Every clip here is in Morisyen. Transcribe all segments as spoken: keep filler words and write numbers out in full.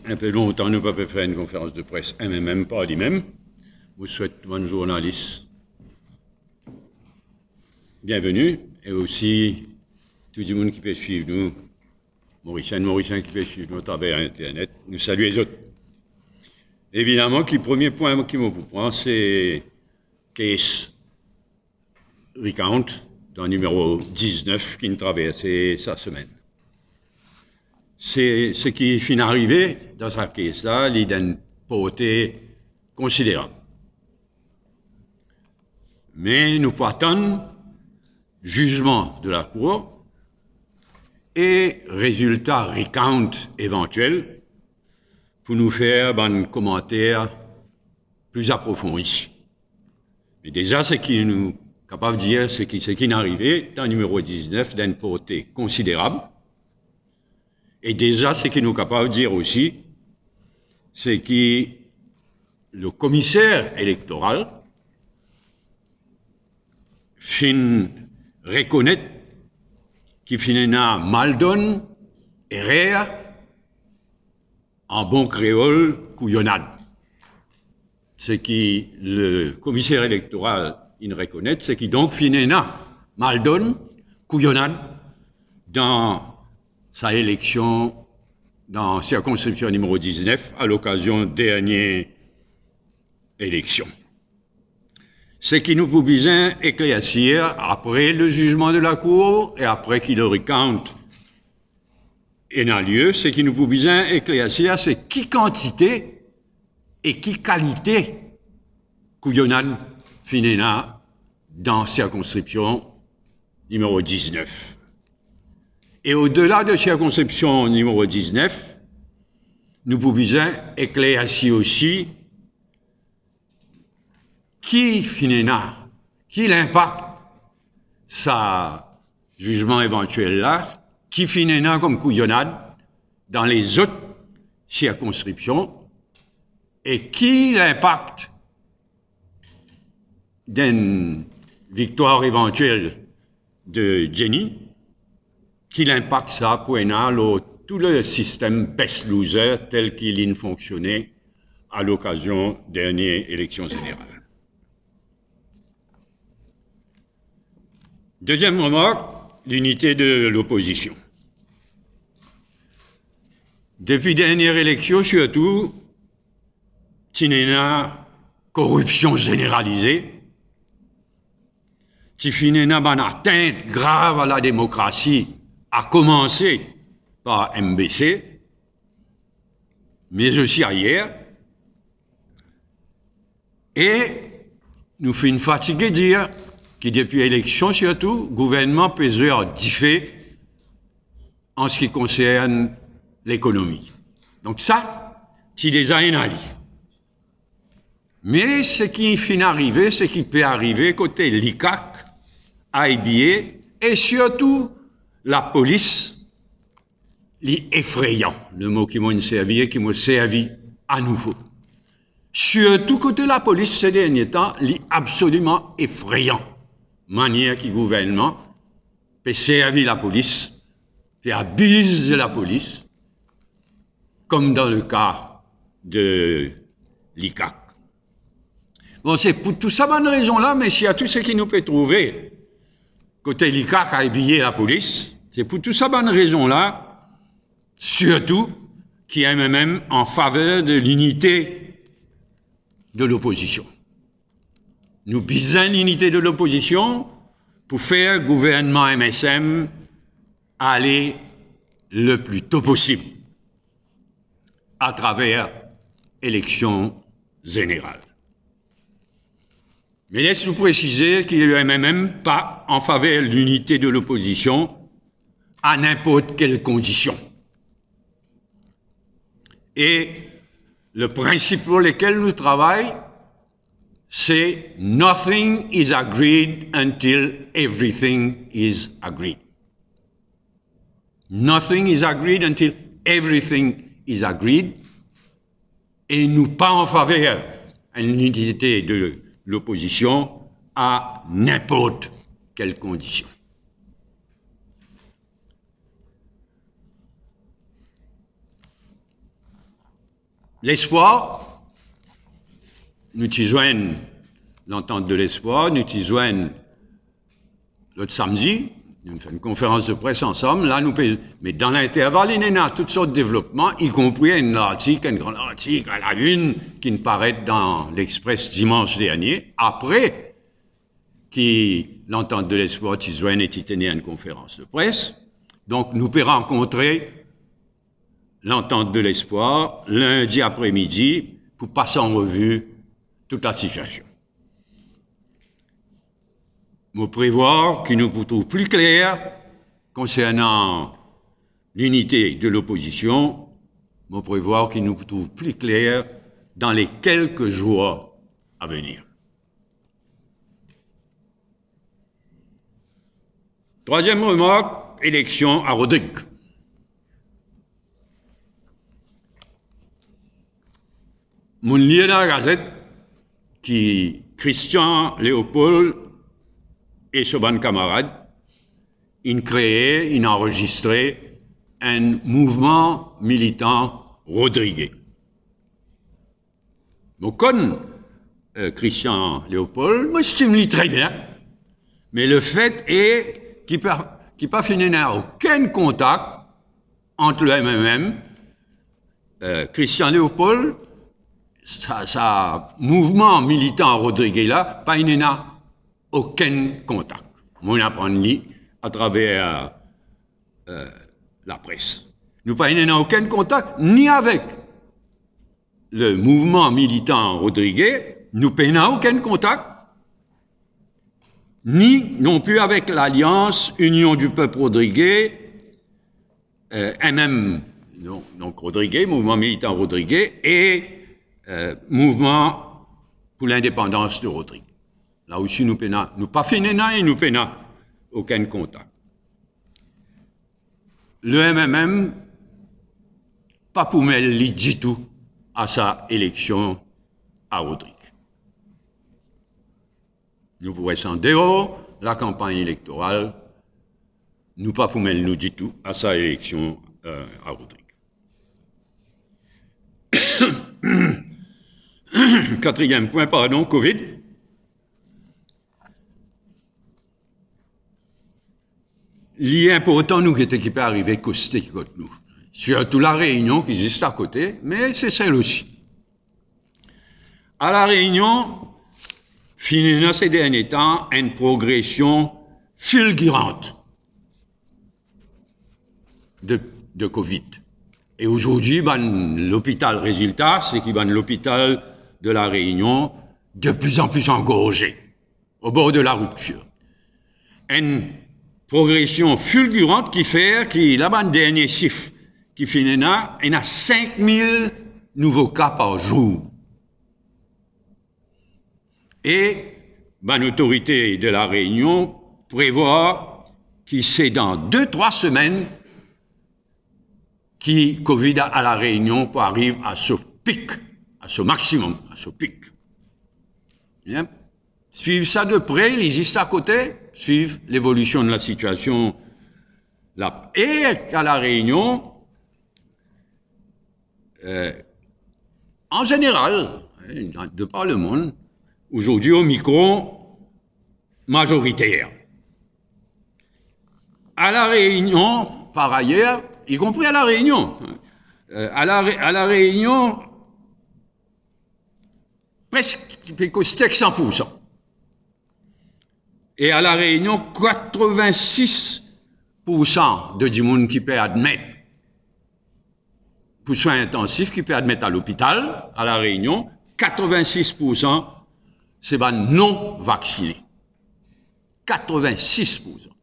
inpe lontan nou pa pe fer enn konferans de pres M M M par limem. Mo swet bann zournalis bienveni e osi tou dimoun ki pe swiv nou, Morisien, Morisien ki pe swiv nou atraver internet, nou salie zot. Evidaman ki premie pwin ki mo pou pran, se case recount dan nimero diznef ki'nn traverse sa semenn. Se, seki finn arive dan sa case la, li dan enn porte konsiderab. Me nou pou atann zizman de lakour e rezilta recount evantiel pou nou fer bann komanter pli aprofondi. Me deza, seki nou kapav dir, seki, seki finn arive dan nimero diznef, dan enn porte konsiderab. E deza, seki nou kapav dir osi, seki le komiser elektoral finn rekonet ki finn ena maldonn, erer, an bon kreol, kouyonad. Seki le komiser elektoral inn rekonet, seki donk finn ena maldonn, kouyonad dan sa eleksion, dan sirkonskripsion nimero diznef, a lokazion dernie eleksion. Seki nou pou bizin eklersir apre le zizman de lakour e apre ki le recount ena lie, seki nou pou bizin eklersir, se ki kantite e ki kalite kouyonad finn ena dan sirkonskripsion nimero diznef. E odela de sirkonskripsion nimero diznef, nou pou bizin eklersir osi ki finn ena, ki linpak sa zizman evantiel la, ki finn ena kom kouyonad dan lezot sirkonskripsion, e ki linpak d'enn viktwar evantiel de Jenny, ki linpak sa pou ena lor tou le sistem best loser tel ki linn fonksione a lokazion dernie eleksion zeneral. Deziem remark, linite de lopozision. Depi dernie eleksion, sirtou, ti ena koripsion zeneralize, ti finn ena bann atint grav a lademokrasi, a koumanse par M B C, me osi ayer. E nou finn fatige dir ki depi eleksion sirtou, gouvernman pe zwe ar dife an se ki konsern lekonomi. Donk sa, ti deza ena li. Me seki finn arive, seki pe arive kote LICAC, I B A e sirtou lapolis, li efreyan, le mo ki mo inn servi e ki mo servi anouvo. Sirtou kote lapolis se dernie tan, li absoliman efreyan, manier ki gouvernman pe servi lapolis, pe abiz de lapolis, kom dan le ka de LICAC. Bon, se pou tou sa bann rezon la, me sirtou seki nou pe trouve kote LICAC, I B A, lapolis, se pou tou sa bann rezon la, sirtou ki M M M an faver de linite de lopozision. Nou bizin linite de lopozision pou fer gouvernman M S M ale le pli to posib atraver eleksion zeneral. Me les nou presize ki le M M M pa an faver linite de lopozision a ninport kel kondision. E le prinsip lor lekel nou travay, se nothing is agreed until everything is agreed. Nothing is agreed until everything is agreed. E nou pa an faver enn linite de lopozision a ninport kel kondision. Lespwar, nou ti zwenn, Lantant de Lespwar, nou ti zwenn lot samdi, nou fer enn konferans de pres ansam, la nou pe, me dan linterval, inn ena tout sort devlopman, ikonpri enn lartik, enn gran lartik, a la in, ki'nn paret dan L'Express dimans dernie, apre ki Lantant de Lespwar ti zwenn e ti tene enn konferans de pres. Donk, nou pe rankontre Lantant de Lespwar lindi apremidi pou pas an revi tout lasitiasion. Mo prevwar ki nou pou trouv pli kler konsernan linite de lopozision, mo prevwar ki nou pou trouv pli kler dan le kelke zour a venir. Trwaziem remark, eleksion a Rodrig. Mo'nn lir dan lagazet ki Christian Léopold e so bann kamarad inn kree, inn anrezistre enn mouvman militan rodrige. Mo konn, eh, Christian Léopold, mo estim li tre bien. Me lefet e ki pa, ki pa finn ena okenn kontak ant le M M M, eh, Christian Léopold, sa, sa mouvman militan rodrige la, pa inn ena okenn kontak. Mo'nn aprann li atraver, eh, lapres. Nou pa inn ena okenn kontak, ni avek le mouvman militan rodrige, nou pena okenn kontak, ni non pli avek Lalians Inion di Pep Rodrige, eh, M M, non, donk Rodrige, Mouvman Militan Rodrige e, eh, Mouvman pou Lindepandans de Rodrig. La osi nou pena, nou pa finn ena e nou pena okenn kontak. Le M M M pa pou mel li ditou a sa eleksion a Rodrig. Nou pou res andeor lakanpagn elektoral, nou pa pou mel nou ditou a sa eleksion, eh, a Rodrig. Katriem pwin, pardon, Covid. Li inportan nou gete ki pe arive kote ki kot nou. Sirtou La Reunion ki zis akote, me Sesel osi. A La Reunion, finn ena se dernie tan enn progresion filgirant de, de Covid. E azordi, bann lopital, rezilta, se ki bann lopital de La Reunion de pli an pli angorze, o bor de la riptir. Enn progresion filgirant ki fer ki la bann dernie sif ki finn ena, ena sink mil nouvo ka par zour. E bann otorite de La Reunion prevwar ki se dan de, trwa semenn ki Covid a, a La Reunion pou ariv a so pik, a so maximum, a so pik. Bien. Swiv sa de pre, li zis akote, swiv levolision de la sitiasion la. E a La Reunion, eh, an zeneral, eh, de par lemond, azordi Omicron mazoriter. A La Reunion, par ayer, ikonpri a La Reunion, eh, a La Re-, a La Reunion, preske, pe koz tek san poursan. E a La Reunion, katrevin-sis poursan de dimoun ki pe admet pou swin intansif, ki pe admet a lopital a La Reunion, katrevin-sis poursan se bann non vaksine. Katrevin-sis poursan.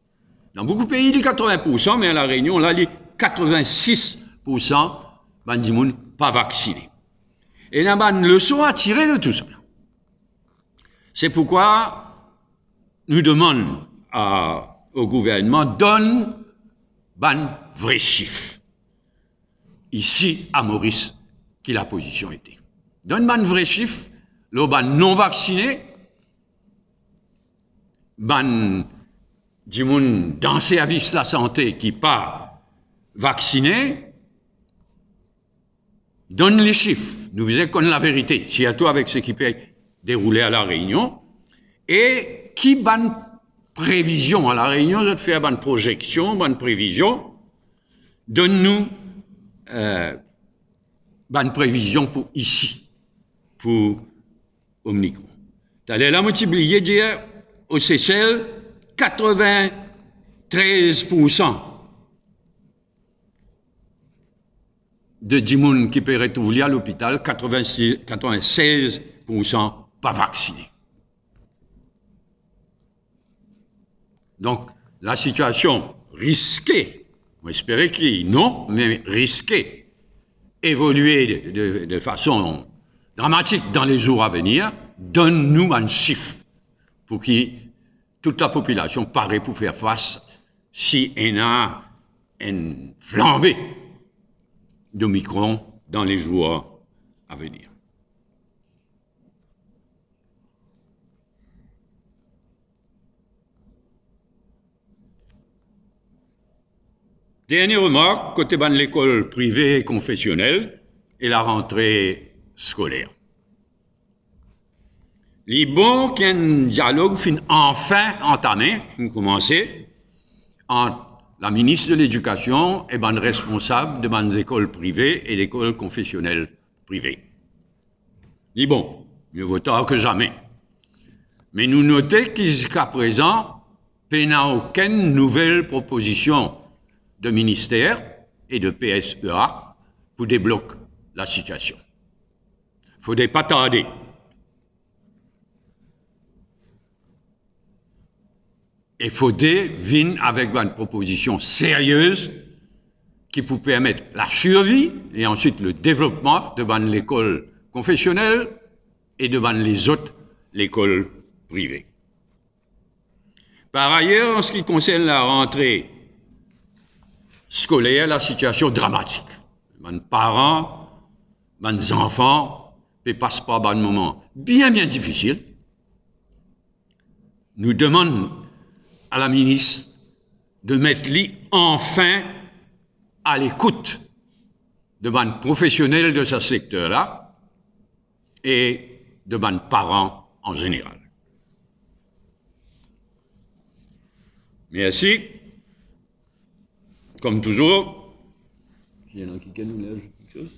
Dan boukou pei, li katrevin poursan, me a La Reunion, la, li katrevin-sis poursan bann dimoun pa vaksine. Ena bann leson a tire de tou sa. Se poukwa nou demann a, o gouvernman donn bann vre sif. Isi a Moris, ki lapozision ete. Donn bann vre sif lor bann non vaksine, bann dimoun dan servis lasante ki pa vaksine, donn li sif, Nou bizin konn laverite, sirtou avek seki pe deroule a La Reunion, e ki bann previzion. A La Reunion, zot fer bann prozeksion, bann previzion. Donn nou, eh, bann previzion pou isi, pou Omicron. Taler la, mo ti bliye dir, o Sesel, katrevintrez poursan de dimoun ki pe retrouv li a lopital, katrevinsis, katrevinsez poursan pa vaksine. Donk, lasitiasion riske, mo espere ki non, me riske evolie de, de, de fason dramatik dan lezour avenir. Donn nou bann sif pou ki tou lapopilasion pare pou fer fas si ena enn flanbe d'Omicron dan lezour avenir. Dernie remark, kote bann lekol prive e konfesionel e larantre skoler. Li bon ki enn dialog finn anfin antame, finn koumanse, ant laminis de Ledikasion e bann responsab de bann lekol prive e lekol konfesionel prive. Li bon, mie vo tar ke zame. Me nou note ki ziska prezan, pena okenn nouvel propozision de minister e de P S E A pou deblok lasitiasion. Fode pa tarde. E fode vinn avek bann propozision serye ki pou permet lasirvi e answit le devlopman de bann lekol konfesionel e de bann lezot lekol prive. Par ayer, an se ki konsern larantre skoler, lasitiasion dramatik. Bann paran, bann zanfan pe pas par bann moman bien, bien difisil. Nou demann a laminis de met li anfin a lekout de bann profesionel de sa sekter la e de bann paran an zeneral. Mersi. Kom touzour, si ena kikenn ou le azout kiksoz,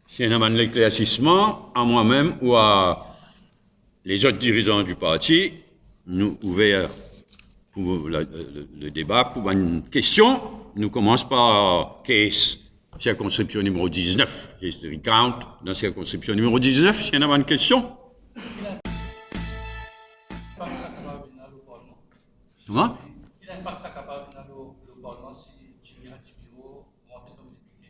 si ena bann leklersisman a mwa mem ou a lezot dirizan di parti, nou ouver pou la, le, le deba, pou bann kestion. Nou koumans par case sirkonskripsion nimero diznef, case recount dan sirkonskripsion nimero diznef, si ena bann kestion. Kouma? Ki linpak sa kapav ena lor, lor Parlman si Jimmy Hadjibiro rant kom depite?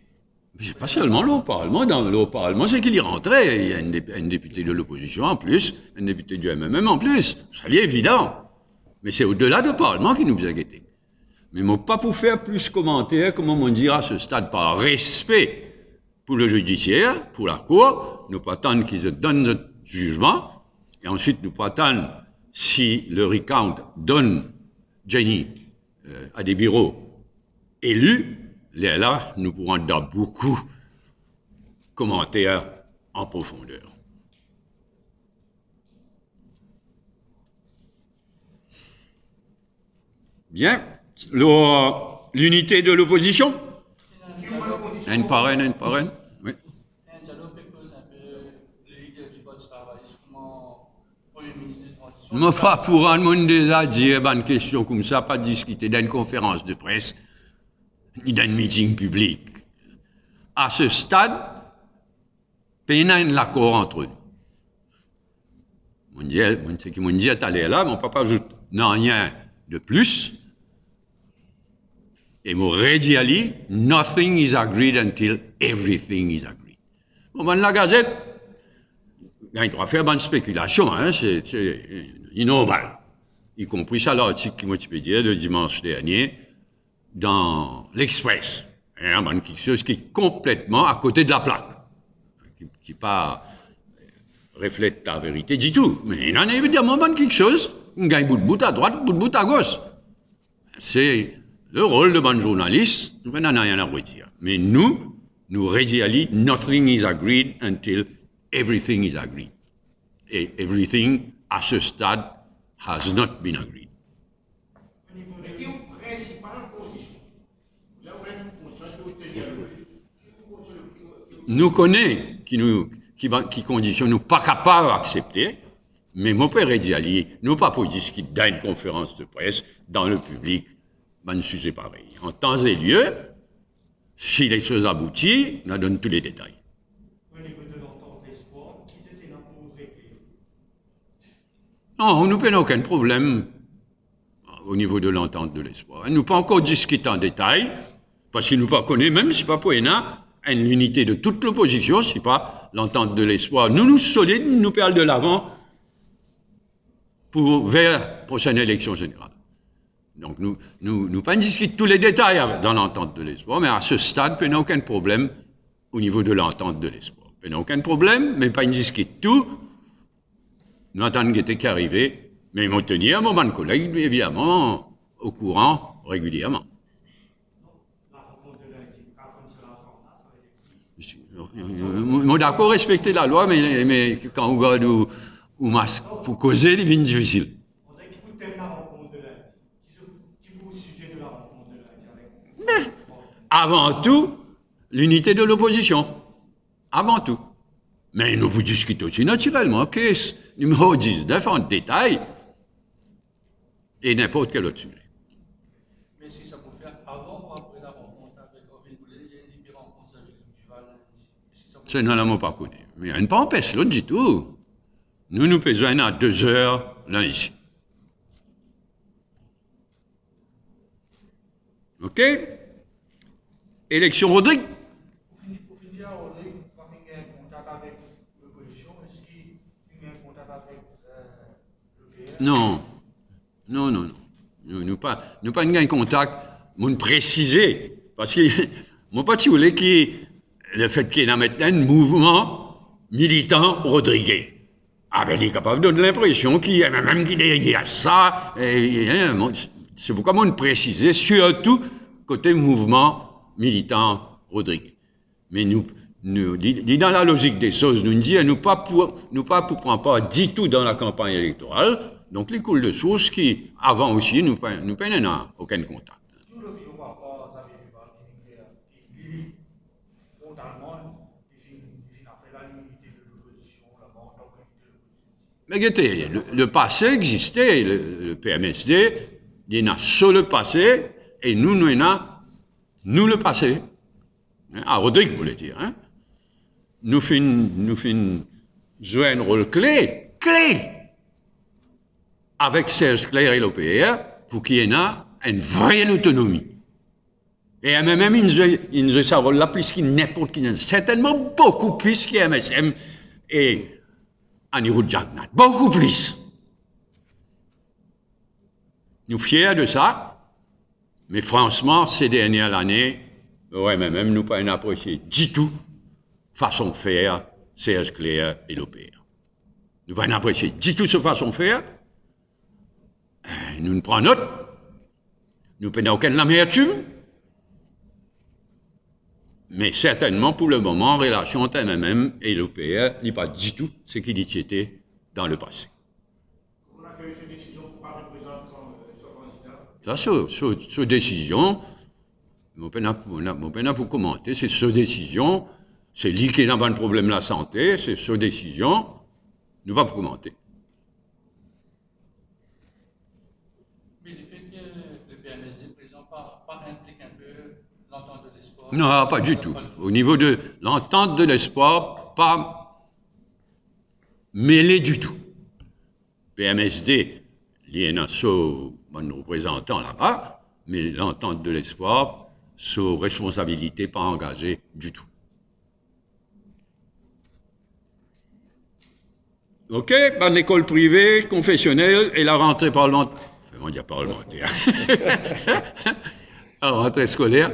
Me se pa selman lor Parlman, dan lor Parlman, seki li rantre, ena enn dep-, enn depite de lopozision an plis, enn depite di M M M an plis. Sa li evidan. Me se odela de Parlman ki nou bizin gete. Me mo pa pou fer plis komanter, kouma mo dir, a se stad, par respe pou lezidisier, pou lakour, nou pou atann ki zot donn zot zizman, e answit nou pou atann si le recount donn Jenny, eh, Hadjibiro eli, lerla nou pou rant dan boukou komanter an profonder. Bien. Lor linite de lopozision. Enn par enn, enn par enn. Wi. Mo pa pou rann, mo deza dir bann kestion koumsa, pa diskite dan enn konferans de pres, ni dan enn miting piblik. A se stad, pena enn lakor ant nou. Mo dir, mo, seki mo dir taler la, mo pa pou azout nanye de plis. E mo redir li, nothing is agreed until everything is agreed. Bon, bann lagazet gagn drwa fer bann spekilasion, hein, se, se, eh, normal. Ikonpri sa lartik ki mo ti pe dir le dimans dernie, dan L'Express. Ena bann kiksoz ki konpletman akote de laplak, ki, ki pa reflet laverite ditou. Me ena evidaman bann kiksoz ki gagn bout bout adrwat, bout bout agos. Se le rol de bann zournalis, nou pena nanye a redir. Me nou, nou redir li, nothing is agreed until everything is agreed. E everything, à ce stade, has not been agreed. Nou kone ki nou, ki ba-, ki kondision nou pa kapav aksepte, me mo pe redir li, nou pa pou diskit dan enn konferans de pres, dan le piblik, bann size parey. En temps et lieu, si les choses abouti, nou a donn tou le detay. Non, nou pena okenn problem o nivo de l'entente de l'espoir. Nou pa ankor diskit an detay, parski nou pa kone mem si pa pou ena enn linite de tout lopozision, si pa l'entente de l'espoir. Nou, nou solid, nou pe al de lavan pou, ver prosenn eleksion zeneral. Donk, nou, nou, nou pa diskit tou le detay dan l'entente de l'espoir, me à ce stade, pena okenn problem o nivo de l'entente de l'espoir. Pena okenn problem, me pa diskit tou. Nou atann gete ki arive, me mo tenir mo bann koleg, evidaman, okouran regilierman. Mo, mo dakor respekte lalwa, me, me kan ou gard ou, ou mask pou koze, li vinn difisil. Me, avan tou, linite de lopozision. Avan tou. Me nou pou diskit osi, natirelman, kes nimero diznef an detay e ninport ki lot size. Me eski sa pou fer avan ou apre la rankont avek Arvin Boulay? Li dir li pe rankont avek Duval lindi. Eski sa pou... Sa, non, la, mo pa kone. Me enn pa anpes lot ditou. Nou, nou pe zwenn a de zer lindi. Ok? Eleksion Rodrig. Pou fini, pou fini, Rodrig, pa finn gagn kontak avek lopozision, eski finn gagn kontak avek, euh, le P R? Non. Non, non, non. Nou, nou pa, nou pa gagn kontak, mo presize, parski mo pa ti oule ki lefet ki ena mintnan enn mouvman militan rodrigien. Ah ben, li kapav donn linpresion ki M M M ki deryer sa, e, e, e, mo, se poukwa mo presize, sirtou kote mouvman militan rodrigien. Me nou, nou, li, li dan lalozik de soz, nou dir, nou pa pou, nou pa pou pran par ditou dan lakanpagn elektoral, donk li koule de sours ki, avan osi, nou pa, nou pena okenn kontak. Sou lopinion par rapor a Xavier Duval, ki li, frontalman, li finn, li finn apel a linite de lopozision, la, antan ke linite de lopozision. Me gete, le, le pase existe, le, le P M S D, li ena so lepase, e nou, nou ena nou lepase. Hein, a Rodrig, mo le dir, hein. Nou finn, nou finn zwe enn rol kle, kle, avek Serge Clair e l'O P R, pou ki ena enn vre lotonomi. E M M M inn zwe, inn zwe sa rol la plis ki ninport ki, sertennman boukou plis ki M S M e Anirudh Jagannath. Boukou plis. Nou fier de sa, me fransman, se dernie lane, o M M M, nou pa inn apresie ditou fason fer Serge Clair e l'O P R. Nou pa inn apresie ditou so fason fer. Eh, nou pran not. Nou pena okenn lamertim. Me sertennman, pou lemoman, relasion ant M M M e l'O P R, li pa ditou seki li ti ete dan lepase. Kouma ou akeyir so desizion pou pa reprezant kan-, so kandida? Sa, so, so, so desizion, mo pena, mo pena pou komante, se so desizion, se li ki ena bann problem lasante, se so desizion, nou pa pou komante. Me lefet ki le P M S D prezan pa, pa inplik inpe l'Entente de l'Espoir? Non, pa ditou. O nivo de l'Entente de l'Espoir, pa mele ditou. P M S D, li ena so bann reprezantan laba, me l'Entente de l'Espoir, so responsabilite pa angaze ditou. Ok, bann lekol prive, konfesionel e larantre parlmant-, anfin, mo dir parlmanter. Larantre skoler.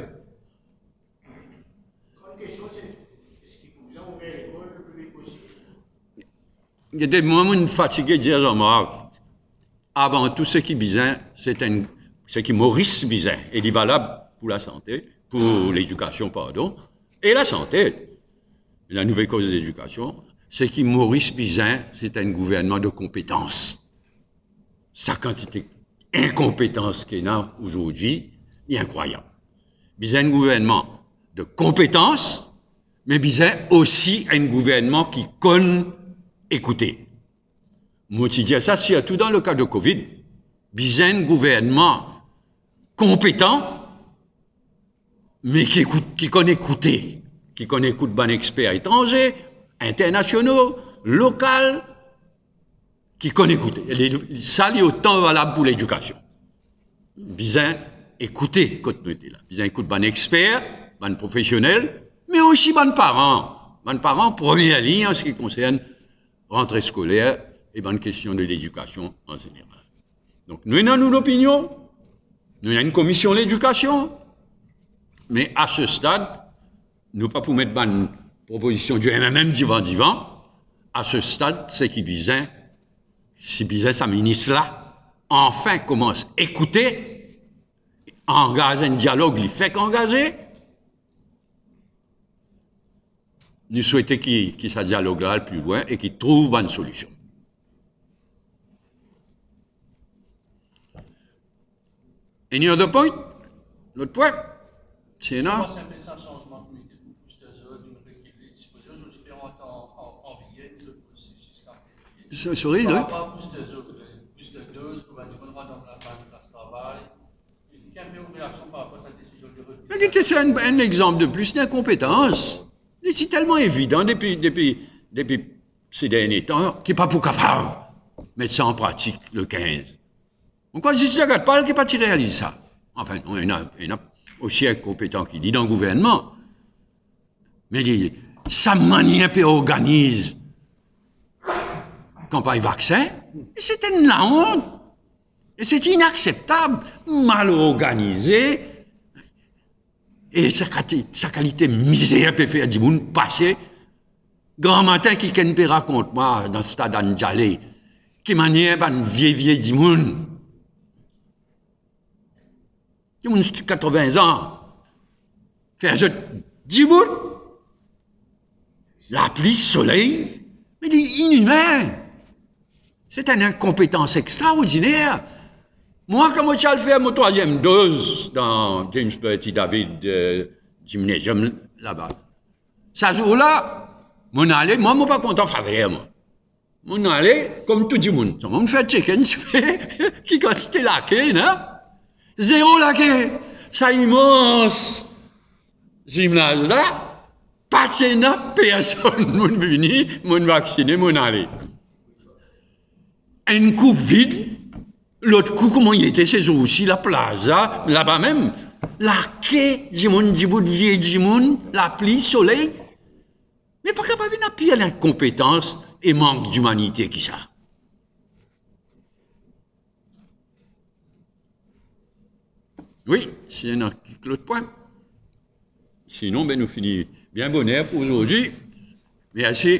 Gete, mwa, mo fatige dir Jean-Marc, avan tou, seki bizin, se enn, seki Moris bizin, e li valab pou lasante, pou ledikasion, pardon, e lasante. La nou pe koz ledikasion, seki Moris bizin, se enn gouvernman de konpetans. Sa kantite inkonpetans ki ena azordi, li inkrwayab. Bizin enn gouvernman de konpetans, me bizin osi enn gouvernman ki konn ekoute. Mo ti dir sa sirtou dan le ka de Covid. Bizin enn gouvernman konpetan, me ki ekout, ki konn ekoute, ki konn ekout bann exper etranze, internasional, lokal, ki konn ekoute. Li, sa li otan valab pou ledikasion. Bizin ekoute kot nou ete la. Bizin ekout bann exper, bann profesionel, me osi bann paran. Bann paran, premie lign an seki konsern rantre skoler e bann kestion de ledikasion an zeneral. Donk, nou ena nou lopinion, nou ena enn komision ledikasion, me a se stad, nou pa pou met bann propozision di M M M divan, divan. A se stad, seki bizin, si bizin sa minis la, anfin koumans ekoute, angaz enn dialog, li fek angaze, nou swete ki, ki sa dialog la al pli lwin e ki trouv bann solision. Any other point? Lot pwin? Si ena? Kouma sanble sa sanzman komite pou booster zot, nou rekile, sipoze zot pe ant an, an, an viye, zot pou ziska fevriye. So-, sorry, par rapor a booster zot, euh, booster doz, pou bann dimoun rant dan la, dan la plas travay, Me gete, se enn, enn lexanp de plis linkonpetans. Li ti telman evidan depi, depi, depi se dernie tan ki pa pou kapav met sa an pratik le kinz. Ankor zis Jacques Atpal ki pa ti realiz sa. Anfin, non, ena, ena osi enn konpetan ki li dan gouvernman. Me li, sa manier pe organiz kanpagn vaksin, se ti enn laont. E se ti inakseptab, mal organize. E sa kati-, sa kalite mizer pe fer dimoun pase. Gramatin, kikenn pe rakont mwa dan stad Anne Djalé, ki manier bann vie, vie dimoun, dimoun katrevin an, fer zot dibout, lapli, soley, me li inimin. Se enn inkonpetans extraordiner. Mwa, kan mo ti al fer mo trwaziem doz dan James Bertie David, euh, Gymnasium laba, sa zour la, mo ale, mwa, mo pa kontan faver, mwa. Mo ale, kom tou dimoun. Sa, mo fer check enn tipe ki kantite lake ena. Zero lake. Sa imans zimnaz la, pa ti ena personn. Mo'nn vini, mo'nn vaksine, mo'nn ale. Enn kou vid, lot kou kouma li ete se zour osi, laplaz la, laba mem. Lake, dimoun dibout, vie dimoun, lapli, soley. Me pa kapav ena pir linkonpetans e mank dimanite ki sa. Wi, si ena kiksoz lot pwin. Sinon, be, nou fini bien boner pou azordi. Mersi.